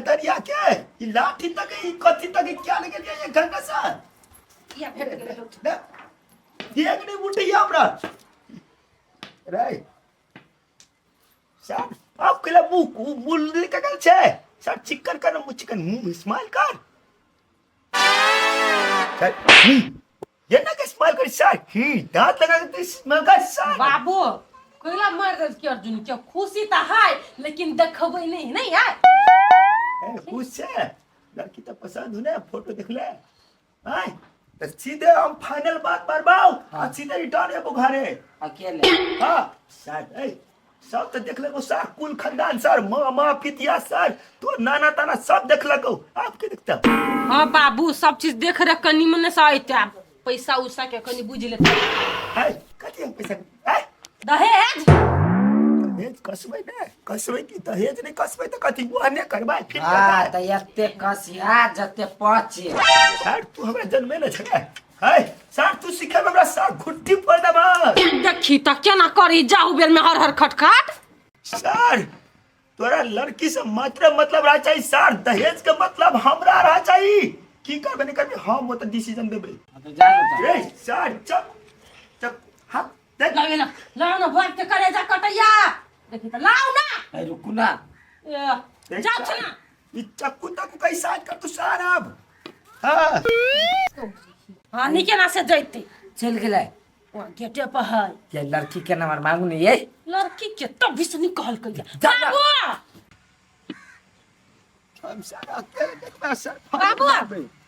कतरिया के ई लाठी तक ई कथी तक ई क्या लगे ये घंटा सा या भेट गेलै लोक। ना एक नहीं उठैया हमरा रे सर आप केला मुंह मुंह निकल छै सर चिकन कर मुंह चिकन मुंह स्माइल कर सर ये ना के स्माइल कर सर ही दांत लगा के स्माइल कर सर। बाबू कोइला मार देल के अर्जुन के खुशी त है लेकिन देखबै नहीं नहीं है। ए, खुश है लड़की तो पसंद हो ना फोटो देख ले आय तो सीधे हम फाइनल बात मारबाओ आ सीधे रिटर्न एबो घरे। अकेले? हाँ सर। ए सब तो देख लेगो सर कुल खानदान सर माँ माँ पितिया सर तो नाना ताना सब देख लगो आपके देखता। हाँ बाबू सब चीज देख रख के निमन से आइते पैसा उसा के कनी बुझ लेते। ए कथी हम पैसा ए दहेज दहेज कसबै ने कसबै की दहेज नहीं कसबै तो कथी ओहने करबै फिर हाँ करबै। तऽ एते कसिया जते पचे। सर तू हमरा जन्मे ने छे है सर तू सिखे हमरा सर घुट्टी पर देबा। देखी त केना करी जाहू बेर में हर हर खटखट। सर तोरा लड़की से मात्र मतलब रहा चाहिए सर दहेज के मतलब हमरा रहा चाहिए की करबे नहीं करबे हम वो तो डिसीजन देबे। हाँ, तो जा ना रे सर चप चप हाँ देख। लावे ना लाओ ना भाग के करे जा कटैया देखी त लाओ ना। ए, रुकू ना। ए, देख जाओ सर, ना। ई चक्कू तक्कू कैसा कर तू सर अब। हाँ हाँ निके ना से जैते चलि गेलै। वहाँ गेटे पर है। ये लड़की के नंबर मांगू नहीं ये। लड़की के तब भी से निकल के जा ना। बाबू हम सर अकेले देखना सर। बाबू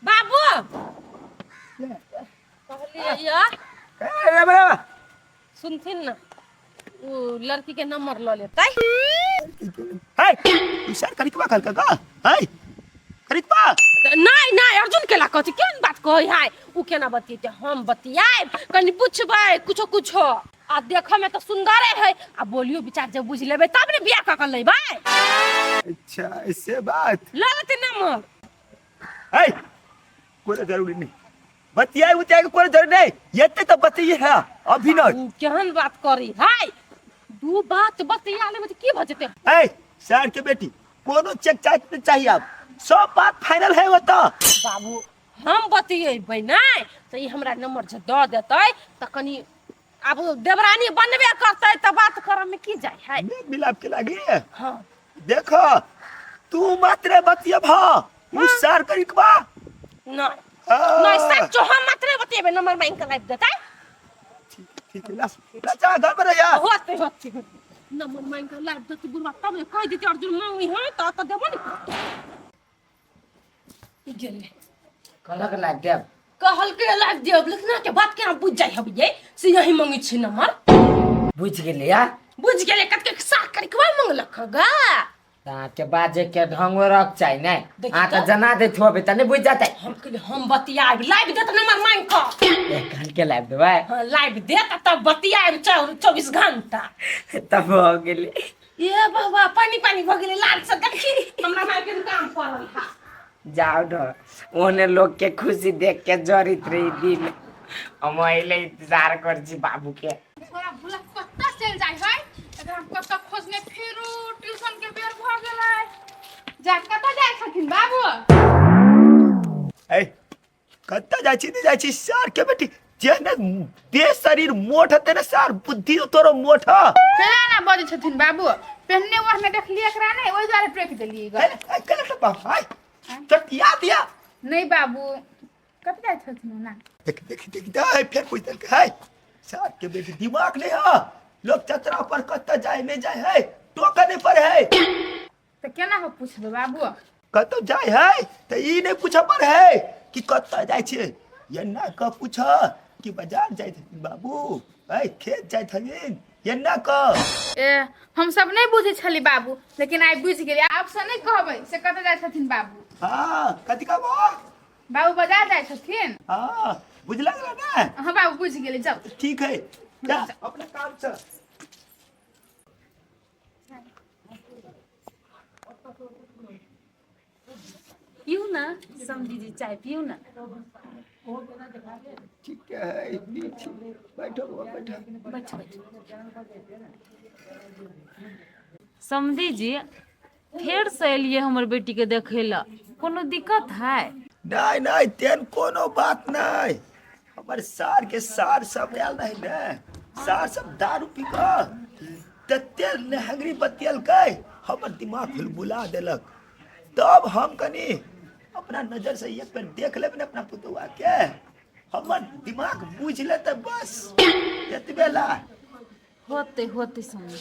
बाबू कहलिए या ए रे बड़ा सुनथिन ना वो लड़की के नंबर ल लेतै। है ई सर करिकबा कल का है करिकबा नहीं नहीं अर्जुन केला कहै छै केहन बात कहै है उ केना बतियेतै हम बतियाएब कनि पुछबै कुछो कुछो आ देखऽ में तऽ सुंदरे है आ बोलियो विचार जब बुझि लेबै तब ने बियाह कऽ के लेबै। अच्छा ऐसे बात लऽ लेतै नंबर। है कोनो जरूरी नहीं बतियाए उतियाए के कोनो जरूरी नहीं एते तो बतिये है अभी न। उ केहन बात करी है दू बात बतिया लेबै तऽ की भऽ जेतै। ए सर के बेटी कोनो चेक चाक नहीं चाहिए अब सब बात फाइनल है वो तो। बाबू हम बतियेबै नहि तऽ ई हमरा नंबर जे दऽ देतै तऽ कनि आब देवरानी बनबे करतै तऽ बात करऽ में की जाइ है। मेल मिलाप के लागे। हाँ देखो तू मात्र बतियब हा उ सर करिकबा नहीं हाँ। नहीं सच हम मात्र बतियेबै नंबर मांगि के लाबि देतै। ठीक ठीक है ला ला जा घर पर यार। होते होते नंबर मांगि के लाबि देतै बुढ़वा तब ने कहि देतै अर्जुन मांगी है तऽ तऽ देबो ने करतै। ई गेलै कहलक लाइब देब। कहलकै लाबि देब लेकिन अहाँके बात केना बुझि जाइ हब ये से यही मंगै छी नंबर। बुझि गेलै या बुझि गेलै कतेक साख करिकबा मंगलक गा। अहाँके बाजे के ढंगो रख चाही ने। देखी अहाँ तऽ तऽ। जना दैत होबै तऽ नहि बुझि जेतै। हम कहलियै हम बतियाएब लाबि देत नंबर मांगि कऽ। ए, कहलकै लाबि देबै। हाँ लाबि देत तब बतियाएब 24 घंटा। तब भऽ गेलै। ए बाबा पानी पानी भऽ गेलै लाल से देखी हमरा माय के काम पड़ल हा। जाओ न ओने लोग के खुशी देख के जरित रही दिल। हम अइले इंतजार कर छी बाबू के। छोरा भूला कत्ता चलि जाइ है एकरा हम कत्ता खोजने फिरू ट्यूशन के बेर भऽ गेलै जा कत्ता जाइ छथिन बाबू। ए कत्ता जाइ छी नहीं जाइ छी सर के बेटी जेहने देह शरीर मोट हेतै ने सर बुद्धि तोरो मोट ह। केना ना बजै छथिन बाबू पहिने ओढ़ने देखलियै एकरा नहि ओहि दुआरे टोकि देलियै ए, ए, केना टोकबा? आय, चटिया दिया। नहीं बाबू कत जाइ छथिन ना। देख देख देख दे फेर पूछ देलकै है सर के बेटी दिमाग नहीं है लोग चतरा पर कत्ता जाए नहीं जाए है टोका नहीं पर है। तऽ केना हो पूछबै बाबू। कतौ जाए है तऽ ई नहीं पूछऽ पर है कि कतऽ जाइ छियै एना कऽ पूछ कि बाजार जाइ छथिन बाबू ऐ खेत जाइ छथिन एना कऽ। ए हम सब नहीं बुझै छली बाबू लेकिन आइ बुझि गेली आब से नहीं कहबै से कतऽ जाइ छथिन बाबू। हाँ कथी कहबो बाबू बाजार जाइ छथिन। हाँ बुझला गेला ने। हाँ बाबू बुझि गेली जाउ। ठीक है जा अपना काम से। पीऊ ना समझी जी चाय पीऊ ना। ठीक है इतनी अच्छी बैठो बाबा, बैठो। बैठो बैठो। समझी जी फेरसँ एलियै हमर बेटीके देखै लए, कोनो दिक्कत है? नहि नहि, तेहन कोनो बात नहि। हमर सार के सार सब आयल रहे ने, सार सब दारू पी कऽ तते नेहंगरी बतियलकै, हमर दिमाग हुलबुला देलक। तब हम कनि अपना नजर से एक बेर देख लेब ने अपना पुतौआ के, हमर दिमाग बुझि लेतै, बस एतबे ला। होतै होतै समय।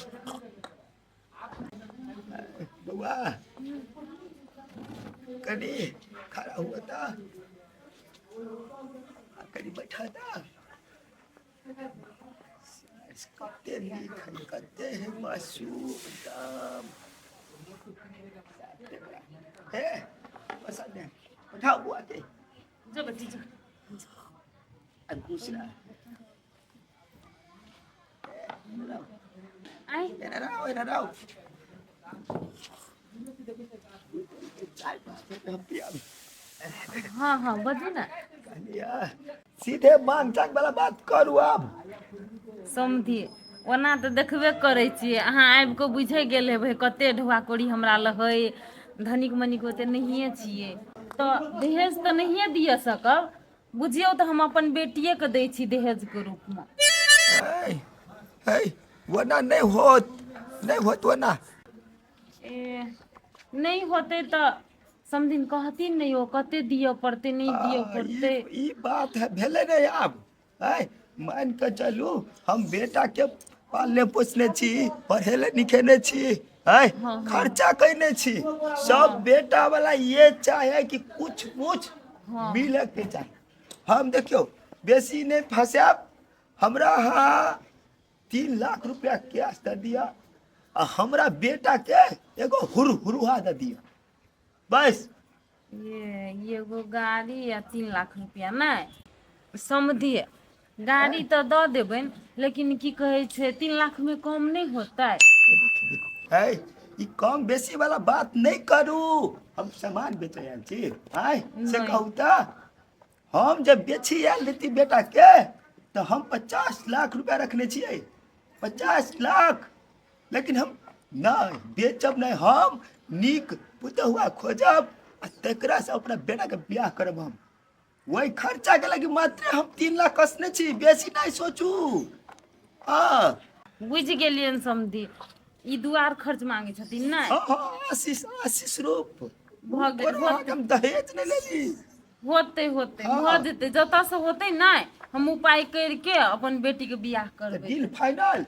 बउआ कनि खड़ा हुआ था, कनि बैठा था। कते नीक है, कते है मासूम एकदम। हे पसंद है, बैठाओ बुआ के। जो बेटी जो। आ दूसरा आइ हँ हँ, बजू ने। सीधे मांग चांग वाला बात करू आब। समधि, ओना तऽ देखबे करै छियै, अहाँ आबि कऽ बुझे गेल हेबै कते ढुआ कोड़ी हमरा लग हइ। धनिक मनिक ओते नहिए छियै, तऽ दहेज तऽ नहिए दिअ सकब। बुझियौ तऽ हम अपन बेटिएके दै छी दहेजके रूपमे। है है, ओना नहि होत, नहि होत ओना। ए नहि होतै तऽ समधिन कहथिन ने यौ, कते दिअ पड़तै, नहि दिअ पड़तै? ई बात है भेलै ने आब। है मान कऽ चलू, हम बेटा के पालने पोसने छी, पढ़ेले लिखेने छी है, खर्चा कैने छी। सब बेटा वाला ये चाहे कि कुछ कुछ मिले के चाही। हम देखियौ बेसी नहि फंसायब, हमरा अहाँ 3 लाख रुपया कैश दऽ दिअ आ हमरा बेटा के एगो हुर हुरुहा दऽ दिअ, बस। ये एगो गाड़ी आ 3 लाख रुपया। नहि समधि, गाड़ी तऽ दऽ देबनि, लेकिन की कहै छै, 3 लाखमे कम नहि होतै? देखू है, ई कम बेसी वाला बात नहि करू। हम सामान बेचै आयल छी आय से? नहि। कहू तऽ हम जब बेची आयल रहती बेटा के तऽ हम 50 लाख रुपया रखने छियै, 50 लाख। लेकिन हम नहि बेचब, नहि, हम नीक पुतहुआ खोजब आ तकरा से अपना बेटा के बियाह करब। हम वही खर्चा के लगी मात्र हम 3 लाख कसने छी, बेसी नहीं सोचू। हाँ। बुझि गेलियनि समधि, ई दुआर खर्च मांगे छथिन नहि? हाँ हाँ, आशीष आशीष रूप भऽ गेल। कोनो अहाँके हम दहेज नहि लेली। होतै होतै। हाँ। भऽ जेतै, जतऽसँ होतै नहि, हम उपाय करके अपन बेटीके बियाह करबै। Deal final?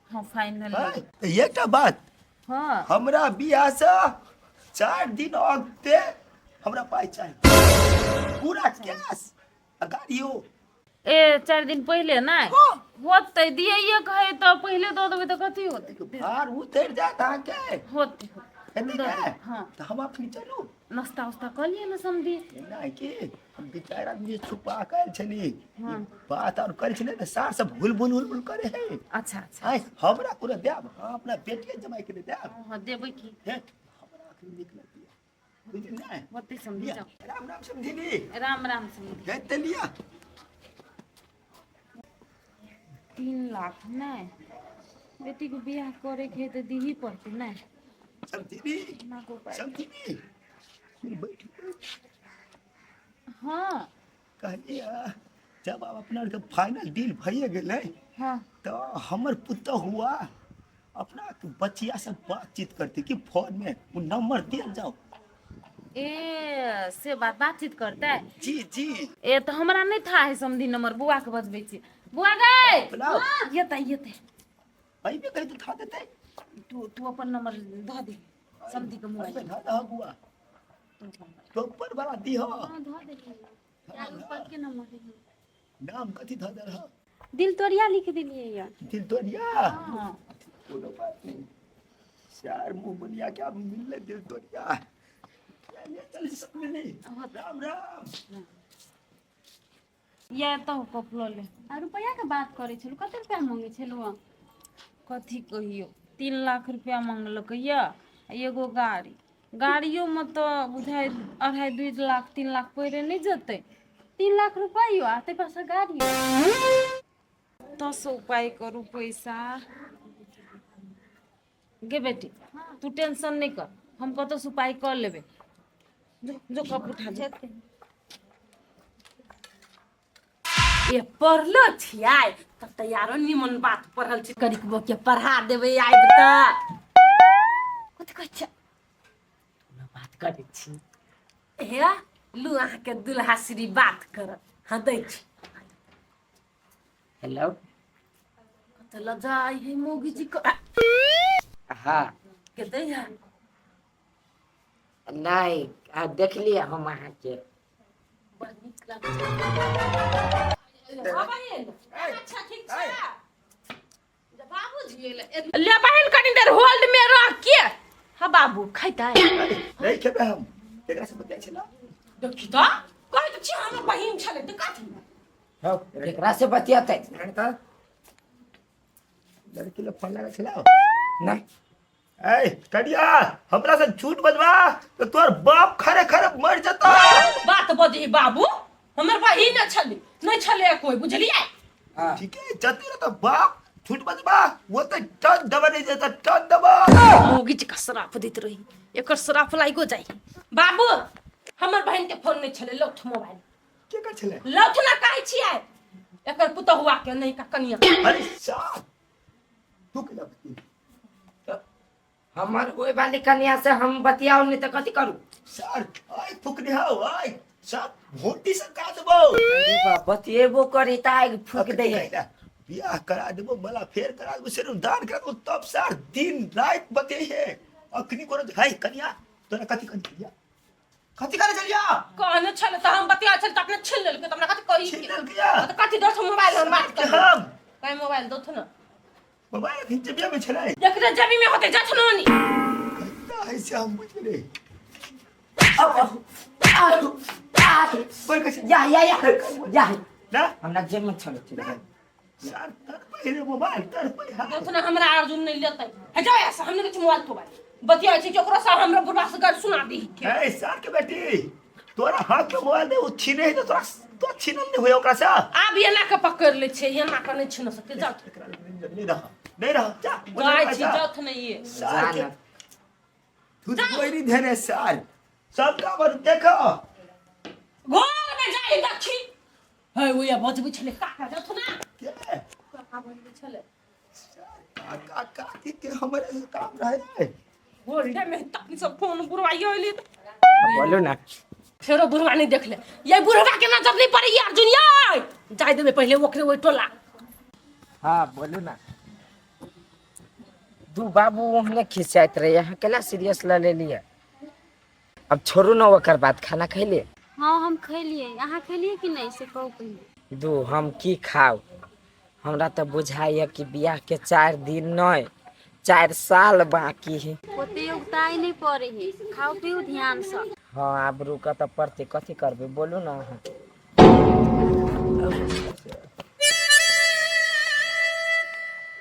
हँ, फाइनल। हाँ, तऽ एकटा बात। हँ। हमरा बियाह से 4 दिन अगते हमरा पाइ चाही, पूरा कैश आ गाड़ियो। ए 4 दिन पहिले नहि? हाँ। होतै, दियैये कहै तऽ पहिले दऽ देबै तऽ कथी होतै? भार उतरि जायत अहाँके। होतै होतै। हेतै ने? हाँ। तऽ हम अखनी चलू। नाश्ता उस्ता कऽ लिअ ने समधि। एना कि हम बेचारा आदमी छुपा के आयल छली ई बात और करै छलै ने, सार सब हुल बुल हुल बुल करे है। अच्छा अच्छा। आय हमरा कोनो देब, हम अपना बेटिए जमाई के देब। हँ, देबै की। हे हमरा अखनी नीक लगैया, बुझली ने? होतै समधि। लिअ, जाउ। राम राम समझिनी। राम राम समधि। हे तऽ लिअ। 3 लाख नहि, बेटीके बियाह करैके है तऽ दिही पड़तै नहि? समझिनी। ना को उपाय। समझिनी, बैठ बैठ। हँ। कहलियै जब आब अपना आरके फाइनल डील भइए गेलै तऽ हमर पुतहु हुआ अपना बचिया से बातचीत करते कि फोन में वो नंबर दिया जाओ। ए से बात बातचीत करतै? जी जी। ए तऽ हमरा नहि था है समधि नंबर, बुआ के बजबै छी। बुआ गए। बुलाओ। येतै येतै। अइबे कही तो था देते। तू तू अपन नंबर धऽ दे समधि के मोबाइल। अइबे धऽ दह बुआ, टोपर वाला दीह। हाँ, धऽ देलियै। ऊपर के नंबर है। नाम कथी धऽ दे रह? दिल तोरिया लिख देलियै यऽ। दिल तोरिया। हाँ। कोनो बात नहीं, चार मुंह बनिया के अब मिलले दिल तोरिया। चलिए चल सब मिले, राम राम। या तऽ कप लऽ ले। आ रुपैआ के बात करै छलहुँ, कते रुपैआ मांगै छलहुँ? कथी कहियौ, 3 लाख रुपया मंगलकै यऽ आ एगो गाड़ी। गाड़ियोमे तऽ बुझाइ अढ़ाइ 2 लाख 3 लाख पड़ि नहि जेतै? 3 लाख रुपैआ आ ताहि पर से गाड़ी। दस उपाय करू पैसा गे। बेटी, तू टेंशन नहि कर, हम कतौ से उपाय कऽ लेबै। जो जो कप उठा जो। ए पढ़लो छियै तब तऽ यारो निमन बात पढ़ल छी, करिकबो के पढ़ा देबै आबि तऽ। कथी कहै छियै? बात करै छी। हे लू, अहाँके दुल्हा श्री बात करत। हाँ, दै छी। हेलो। कतऽ लऽ जाइ है मौगी जी को? हाँ। के दै है? नहि, आ देखलियै हम अहाँके। बड़ नीक लागै छै। हाँ बहिन, अच्छा ठीक छै। बाबूजी ले बहिन, कनी देर होल्ड में रह के। हाँ बाबू, खैतै? नहि खेबै हम। केकरा से बतियाइ छला? देखी तऽ, कहै तऽ छी हमर बहिन छलै तऽ कथी? हौ। केकरा से बतियातै? लड़का लड़की लग फोन लगा छला? नहि। ए कनिया, हमरा से झूठ बजबा तो तोर बाप खरे खरे मर जता। बात बजही बाबू, हमर बहिन छलै, नहि छलै कोइ, बुझलियै? हाँ। ठीक है, जते रह तो बाप झूठ बजबा वो तो टन दबा नहीं देता, टन दबा। मौगी जी का श्राप दैत रही, एकर श्राप लाइगो जाइ। बाबू, हमर बहिन के फोन नहि छलै, लौथ मोबाइल। के कर छले? लौथ ना कहै छियै, एकर पुतहुआ के नहि का कनिया। अरे साहब, तू के बती? हमर ओहि वाली कन्या से हम बतियाउ नहि तऽ कथी करू? सर, आइ फुकने हाउ, आइ सब भोटी से का देबो। अरे बाप, बतियेबो करी तऽ आगि फूक दै है। बियाह करा देबो, मला फेर करा देबो, सिर्फ दान करा देबो, तब सर दिन रात बते है। अखनी कोनो है कनिया, तोरा कथी कन चलिया, कथी करे चलिया? कहने छलै तऽ हम बतिया छल तऽ अपने छीन लेलकै, तऽ हमरा कथी कही? छीन लेलकै? तऽ कथी दोथ मोबाइल, हम बात कर। हम कहीं मोबाइल दोथ न। मोबाइल अखन जेबिया में छलै। एकरे जेबी में होते, जाथ न नी। कहिया है से हम बुझ गेलै। बोल कैसे? या या या या। ना। हमरा जेब में छलै चलि। सर तर पहिरे मोबाइल तर पे। दोथ न, हमरा अर्जुन नहीं लेतै हे, जाओ ऐसा हमने के मोबाइल तो बतिया छै केकरो से, हमरा बुढ़वा से गारि सुना दी के। ए सर के बेटी, तोरा हाथ में मोबाइल दे, ओ छीने है तो तोरा तो छीनल नहीं होय ओकरा से। आब एना के पकड़ ले छै, एना के नहीं छीन सकते, जाओ। एकरा नहीं रह, नहीं रह, जा। जाइ छी, जाओ नहीं ये। सर के जा। तू कोई नहीं देने सर, सबका बस देखो। घर में जाई देखी है, ओया बजबै छलै काका, जाथु ना। के? काका बजबै छलै। काका काकी के हमरे से काम रहे। होल्डे में तखनी सब फोन बुढ़वा अइली। बोलू ना। फेरो बुढ़वा नहीं देखले, ये बुढ़वा के नजर नहीं पड़े अर्जुन, ये जाय देबे पहिले ओकरे ओइ टोला। हाँ, बोलू ना। दू बाबू ओहने खिसियाइत रहे, अहाँ केला सीरियस लऽ लेलियै? अब छोड़ू ना ओकर बात, खाना खैलियै? हाँ, हम खैलियै। अहाँ खैलियै कि नहि से कहू पहिने। दू हम की खाउ, हमरा तऽ बुझाइए कि बियाह के 4 दिन नहि, 4 साल बाकी है। ओते उगताई नहि पड़े है, खाउ पीउ ध्यानसँ। हाँ, आब रुकऽ तऽ पड़तै, कथी करबै? बोलू ना अहाँ।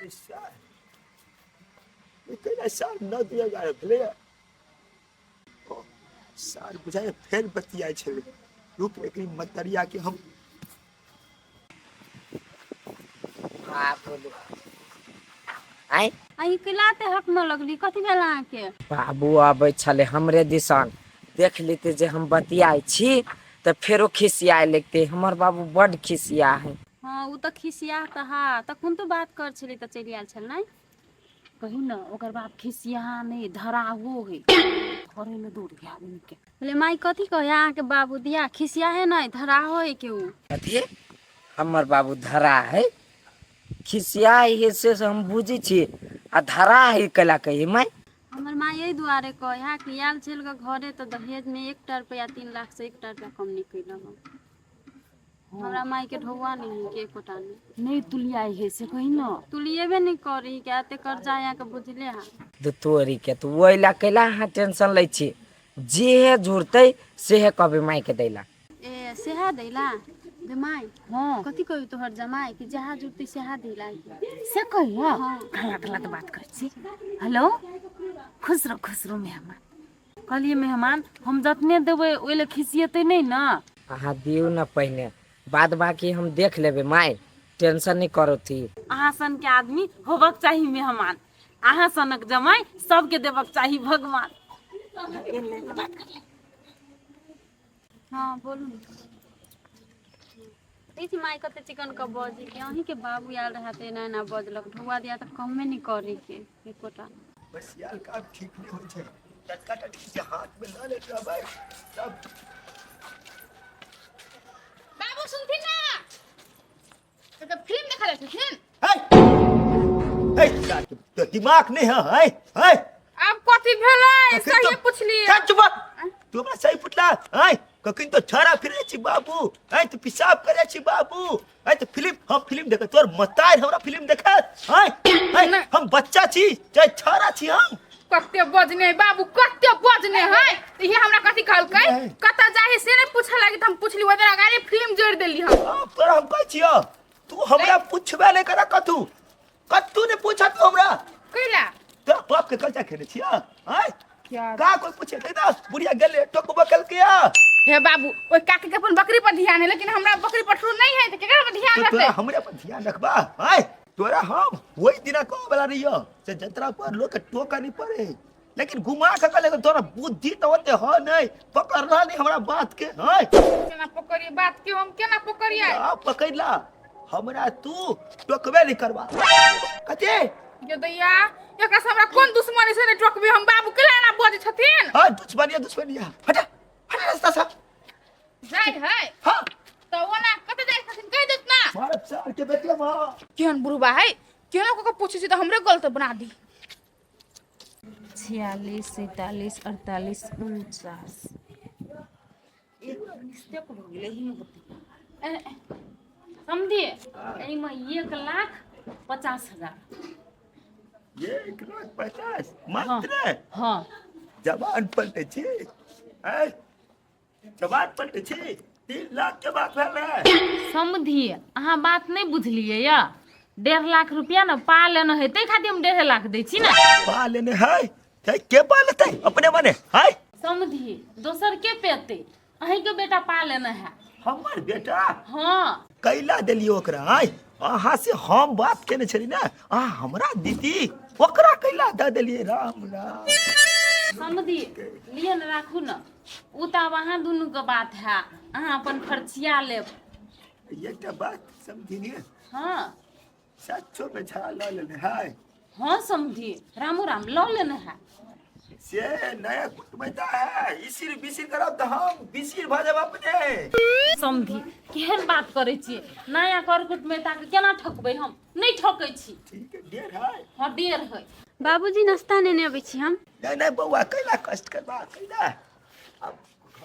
सर, ई केना साल 9 2011 भेलैए। ओ, सार बुझाइ फेर बतियाइ छलै। रुक, एकरी मतरिया के हम। हाँ, बोलू आइ। अहीं केला ते हकमऽ लगली, कथी भेल अहाँके? बाबू अबै छलै हमरे दिसन, देख लेते जे हम बतियाइ छी तऽ फेरो खिसियाए लगते। हमर बाबू बड्ड खिसिया है। हँ, ओ तऽ खिसिया तऽ हा तखन तो बात कर छली तऽ चलि आयल छल नहि? कहू ने, ओकर बाप खिसिया नहि, धराहो है, घरे में दौड़ गया आदमी के। बोले माई, कथी कहे अहाँके बाबू दिया, खिसिया है नहि, धरा है के उ? कथी? हमर बाबू धरा है? खिसिया है से हम बुझै छी, आ धरा है केला कही माय? हमर माँ एहि दुआरे कहे है कि आयल छल के घरे तऽ दहेजमे एकटा रुपैआ, 3 लाखसँ एकटा रुपैआ कम नहि केलक। हमरा मायके ढौआ नहि है के एकोटा नहि। नहि तुलियाइ है से कही न। तुलिएबे नहि करी के एते कर्जा यहाँ बुझले है। दू तोरी के, तऽ ओहि ला कैला अहाँ टेंशन लै छी? जेहे जुड़तै सेहे कहबै मायके दै ला। ए सेहा दैला गे माय? हाँ। कथी कही तोहर जमाई कि जहाँ जुड़तै सेहा दैला? से कहिया? हाँ। गलत गलत बात करै छी। हेलो, खुश रहो, खुश रहो मेहमान। कहलियै मेहमान, हम जतने देबै ओहि लए खिसियेतै नहि ने? अहाँ दियौ ने पहिने, बाद बाकी हम देख लेबै। माय, टेंशन नहि करो थी। अहाँ सनके आदमी होबक चाही मेहमान, अहाँ सनक जमाई सबके देबक चाही भगवान। बात कर ले। हाँ बोलू ने। देखी माय कते चिकन के बजे के अहीं के बाबू आयल रहे तऽ एना एना बजलक ढौआ दिया तऽ कमे नहि करे के एकोटा। बस यार काम ठीक नहीं हो छै, टटका टटकी के हाथ में ल लेत रहबै तब। बाबू सुनथिन ना तो फिल्म देखा जाइ छथिन। है है तो दिमाग नहीं है, है है। आब कथी भेलै? कखन सही तो- पुछलियै। चल चुप, तू हमरा सही पुछला है। कखन तो छाड़ा फिरे छी बाबू है, तो पेशाब करे छी बाबू है, तो फिल्म हम फिल्म देखे तोर मतार हमरा फिल्म देखे है, है। हम बच्चा छी चाहे छाड़ा छी हम। कते बजने बाबू, कते बजने है। इहे हमरा कथी कहलकै? नहीं। कतऽ जाहे से नहीं पूछे लागी तऽ हम पुछली, ओहि अगाड़ी फिल्म जोड़ि देली हम। अब तोरा हम कहै छियौ, तू हमरा पूछबे नहीं करा, कथू कथू नहीं पूछा तू हमरा। कैला? तोरा बाप के कर्जा खेने छिया हैं? क्या? का कोई पूछे नहीं ना, बुढ़िया गेले टोकबो केलकै आ। हे बाबू, ओहि काकी के अपन बकरी पर ध्यान है, लेकिन हमरा बकरी पठरू नहीं है तऽ केकरा पर ध्यान तो तोरा रहतै? हमरे पर ध्यान रखबा हैं? तोरा हम वही दिना कह वाला रहियो से जतरा पर लोग के टोका नहीं पड़े, लेकिन घुमा के कहले तोरा बुद्धि तो ओते हो नहीं, पकड़ला नहीं हमरा बात के हैं। केना पकड़िए बात के हम, केना पकड़िए? आ पकड़ला हमरा, तू टोकबे नहीं करबा कथी। ये दैया, एकरा से हमरा कोन दुश्मनी से नहीं टोकबी हम? बाबू केला एना बजै छथिन? हाँ दुश्मनिया दुश्मनिया, हटा हटा रास्ता से। जाय है? हाँ। तऽ ओना कतऽ जाइ छथिन कहि देत ना। मारब सार के बेटे माँ। केहन बुढ़बा है, केना कऽ के पूछै छी तऽ हमरे गलत बना दी। 46 47 48 49 मिस्टेक भऽ गेलै, एहिमे होतै। समझिए, एहिमे 1,50,000। 1,50,000 मात्र? हाँ। जवान पलटे छी ऐ, जवान पलटे छी, 3 लाख के बात भेल है। समझिए, अहाँ बात नहि बुझलियै यऽ। 1.5 लाख रुपया ने पा लेना है, ताहि खातिर हम 1.5 लाख दै छी ने। पा लेने है ते के पा लेते अपने मने है? समझिए, दोसर के पेतै? अहींके बेटा पा लेना है। हमर बेटा? हाँ। कैला देलियै ओकरा आय? अहाँ से हम बात केने छली ने, अहाँ हमरा दीदी, ओकरा कैला दऽ देलियै? राम राम। समझी लिअ ने, राखू ने। ओ तऽ आब अहाँ दुनूके बात है, अहाँ अपन खर्चिया लेब। एकटा बात समझिए। हाँ। सचो में छड़ा लऽ लेने है? हाँ समझी, रामो राम लऽ लेने है। से नया कुटमैता है, इसिर बिसिर करब तऽ हम बिसिर भऽ जायब अपने। समझी, केहन बात करै छियै? नया कर कुटमैताके केना ठकबै हम? नहि ठकै छी। ठीक है, 1.5 है? हाँ, 1.5 है। बाबूजी, नाश्ता नेने अबै छी हम। नहीं नहीं बौआ, कैला कष्ट करबा कैला? अब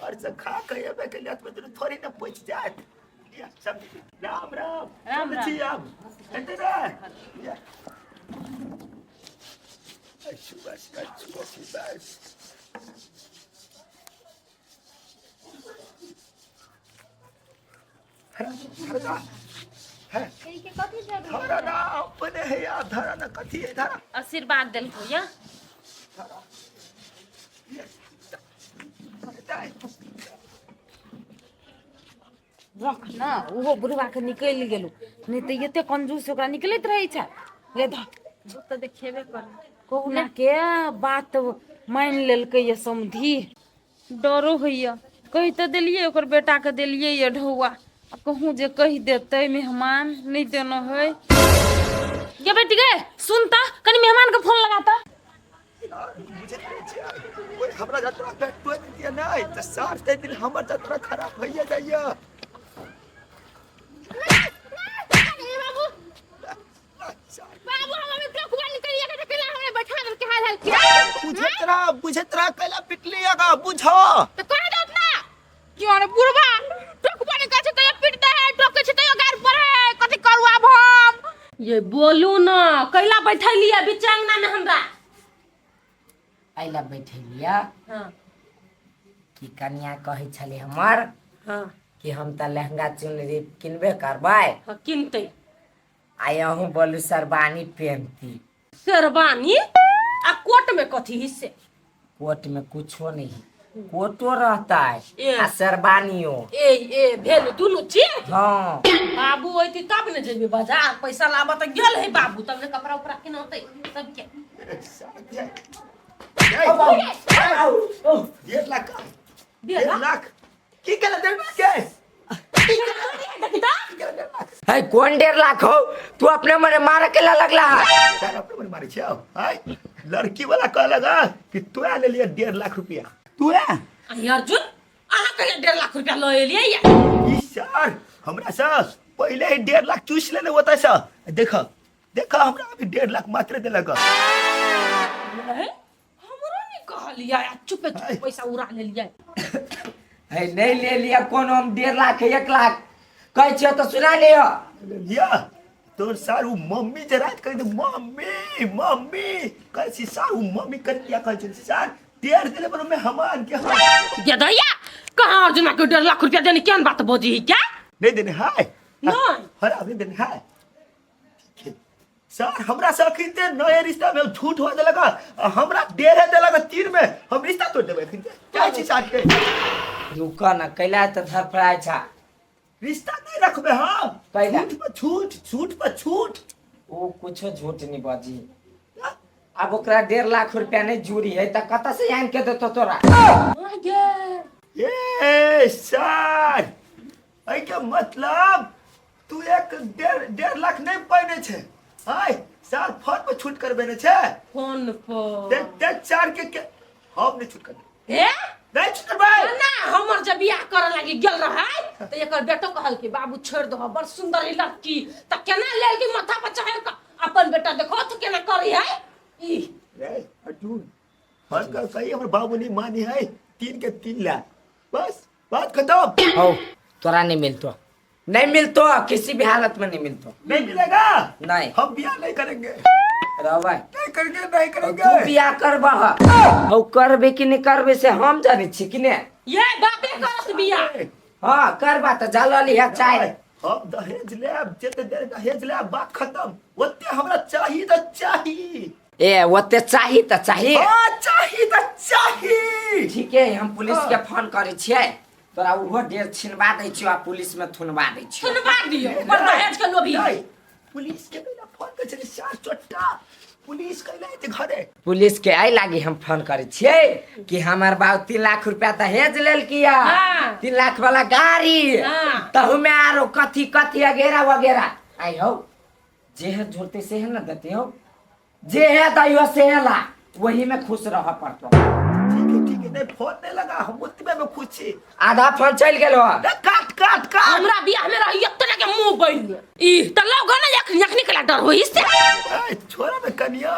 घर से खा के एबे के लिए तो थोड़ी ना पहुंच जात। लिया, सब राम राम। राम चलै राम। छी आब हेतै ने? लिया। अच्छू बस, अच्छू बस, बस। धरा है, धरा ना अपने है यार, धरा ना। कथी है? धरा। आशीर्वाद देलको या। धरा। लिया। हेतै। रख न, ओहो बुढ़बाके निकलि गेलौ, नहि तऽ एते कंजूस ओकरा निकलैत रहै छै। ले धऽ। ओ तऽ देखेबे कर। कहुना के बात मानि लेलकै ये समधी। डरो होइए, कहि तऽ देलियै, ओकर बेटाके देलियै ये ढौआ, आ कहूँ जे कहि देतै मेहमान नहि देना है। गे बेटी गे, सुन तऽ, कनि मेहमानके फोन लगा तऽ। बुझैत नहि छियै, कोइ हमरा जतरा भेटबो नहि दिया नहि तऽ सार ताहि दिन हमर जतरा खराब भइए जाइए। बाबू, हम अभी टोकवा निकलिए के केला हमरा बैठा देल के हाल हाल के। बुझैत रह, बुझैत रह, कैला पिटली आगा बुझ। तो कह दो ना, क्यों ने बुढ़वा टोकवा निकल छै तैयो पीटते है, टोके छै तैयो गार पर है। कथी करू आब हम? ये बोलू न, कैला बैठलियै बीच अंगना में हमरा? एहि लए बैठेलियै हाँ। कि कनिया कहै छलै हमर हाँ। कि हम तऽ लहंगा चुनरी किनबे करबै। हाँ, किनतै। आ अहूँ बोलू, शेरवानी पहनती। शेरवानी आ कोट में कथी हिस्से? कोट में कुछो नहीं, कोटो रहता है ए। आ शेरवानियो। ए ए, भेल दुनू चीज? हाँ। बाबू अयती तब ने जेबी बाजार, पैसा लाबऽ तऽ गेल है बाबू, तब ने कपड़ा उपड़ा किनौतै सबके। डेढ़ 1.5 लाख की केला 1.5 लाख के? देखी तऽ। की केला 1.5 लाख? है कोन 1.5 लाख हो? तू अपने मने मारे के ला लगला है। सर अपने मने मारे छियौ। आय लड़की वाला कहलक हँ कि तू आ ले लिया 1.5 लाख रुपया तू आ। अहीं अर्जुन, अहाँ कहिया 1.5 लाख रुपया लऽ एलियै या? ई सर हमरा से पहिले ही 1.5 लाख चूस लेने होता सर। देख देख हमरा अभी 1.5 लाख मात्र देलक। हे, हमरो नहि कहलियै आ चुपे चुप पैसा उड़ा लेलियै। है नहीं ले लिया कोनो हम 1.5 लाख 1 लाख कहै छियो तऽ सुना लियो। लिया तोर सार उ मम्मी जे रात कहि दे मम्मी मम्मी कहै छी सार उ मम्मी कर किया कहै छी सार 1.5 देले पर में हमार के हम गेदैया कहाँ अर्जुन के 1.5 लाख रुपया देने केहन बात बजी है क्या? नहीं देने हाय। नहीं। हर अभी देने हाय। ठीक है सर हमरा से अखिनते नए रिश्ता में झूठ हो देलक आ हमरा 1.5 देलक 3 में हम रिश्ता तोड़ देबै अखिनते। जाइ छी सार के। रुक न कैला तऽ धरफड़ाइ छा। रिश्ता नहीं रखबे हम। कैला? झूठ पर झूठ, झूठ पर झूठ। ओ कुछो झूठ नहीं बजी। अब ओकरा 1.5 लाख रुपया नहीं जुड़ी है तऽ कतऽ से आनि के देतो तोरा? ए सर एहि के मतलब तू एक 1.5 लाख नहीं पाने छे। आय सर फोन पर छूट करबे ने छे। फोन पर। देख देख चार के हम नहीं छूट करबे। हे? नहीं छूट करबे। ना हमर जब बियाह करे लागी गेल रहे त एकर बेटो कहल कि बाबू छोड़ दो बड़ सुंदर है लड़की, त केना लेल कि माथा पर चढ़ के अपन बेटा देखो तो केना करी है ई। रे अर्जुन हर का सही हमर बाबू नहीं मानी है 3 के 3 लाख बस बात खत्म। हो तोरा नहीं मिलतो, नहीं मिलतो किसी भी हालत में नहीं मिलतो। नहीं मिलेगा? नहीं। हम बियाह नहीं करेंगे। रवा। नहीं करेंगे, नहीं करेंगे। तू बियाह करबह हौ करबे कि नहीं करबे से हम जाने छी कि ने? ये बापे करत बियाह। हाँ करबा त जल लिहा चाय। हम दहेज लेब, जेते देर दहेज लेब बात खत्म। ओते हमरा चाही त चाही। ए ओते चाही त चाही। हाँ चाही त चाही। ठीक है हम पुलिस के फोन करे छियै तोरा उहो 1.5 छिनबा दै छियो आ पुलिस में थुनबा दै छियो। थुनबा दियो पर दहेज के लोभी। नहीं, पुलिस के कैला फोन करे छलै चार चोट्टा पुलिस कैला एते घरे। पुलिस के आई लागी हम फोन करे छियै कि हमर बाबू 3 लाख रुपया दहेज लेलकिया। हाँ। 3 लाख वाला गाड़ी। हाँ। तहु में आरो कथी कथी वगैरह वगैरह। आई हो जे है झूठते से है ना देते हो जे है दैयो से है ला वही में खुश रह पड़तो। ठीक है ठीक है नहीं फोन नहीं लगा हम उतने में खुश छी। आधा फोन चल गेल हो। नहीं, काट काट काट। हमरा बियाह में रही इतना के मुंह बन ई त लौग ना यखनी यखनी के डर होई से। ए छोरा में कनिया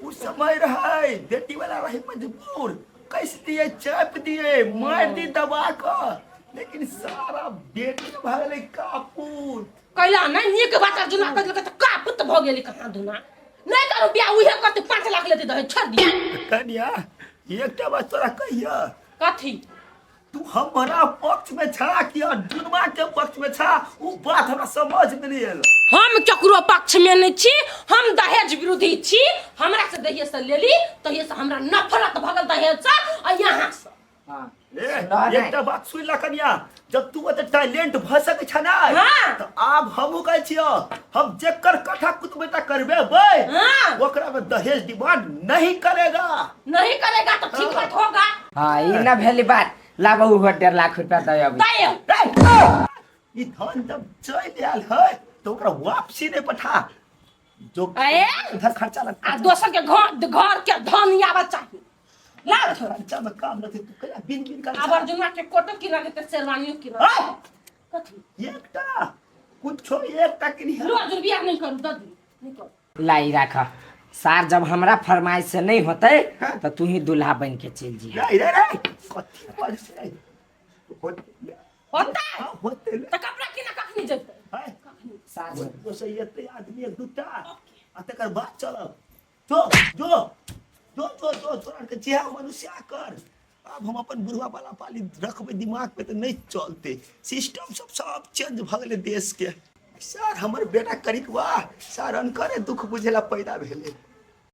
उ समय रहे बेटी वाला रहे मजबूर कैस दिए चाप दिए मार दी दबा क लेकिन सारा बेटी भगले कापूर। कैला नहीं नीक बात अर्जुना कह देलकै त कापुत भ गेली कहाँ दुना। नहीं करू बियाह उहे करते 5 लाख लेते दहेज छोड़ दिया। कनिया एकटा बात तोरा कहिया। कथी? तू हमरा पक्ष में छा कि अर्जुनवा के पक्ष में छा उ बात हमरा समझ में नहीं आयल। हम केकरो पक्ष में नहीं छी, हम दहेज विरोधी छी। हमरा से दहेज से लेली तहिए से हमरा नफरत भगल दहेज से आ यहाँ से। हाँ। ए, सुना नहीं। एकटा बात सुन ला कनिया जब तू ओते टैलेंट भ सकै छ ना हाँ। त आब हमहू कहै छियो हम जेकर कथा कुतबेटा करबेबै हाँ। ओकरा में दहेज डिमांड नहीं करेगा। नहीं करेगा तो ठीक बात होगा। हाँ ई ना भेली बात लाबो उहो 1.5 लाख रुपया दे अभी। दे। ई धन जब चलि आयल है तो ओकरा वापसी नहीं पठा जो अरे? इधर खर्चा लगता आ दोसर के घर के धन आबऽ चाही। लाओ थोड़ा। खर्चा में काम रहते तू कहिया बिन बिन कर। अब अर्जुना के कोटो किना देते शेरवानियो किना। हाँ? कथी? एकटा कुछो एकटा किनी। लो अर्जुन बियाह नहीं करू दऽ दी नहीं करू। लाई राख सार जब हमरा फरमाइश से नहीं होते तो तू ही दूल्हा बन के चल जी। रे रे रे कथी पर से होते होते? हाँ, होते ले। तो कपड़ा किना कखनी जेतै? हैं? सार वो से एते आदमी एक दूटा आ तकर बाद चलब। जो जो जो जो जो तोरा के जिहा मनुष्य कर। अब हम अपन बुढ़वा वाला पाली रखबै दिमाग पे तो नहीं चलते सिस्टम सब सब चेंज भ गेलै देश के। सर हमर बेटा करिकवा सर अनकरे दुख बुझेला पैदा भेलै।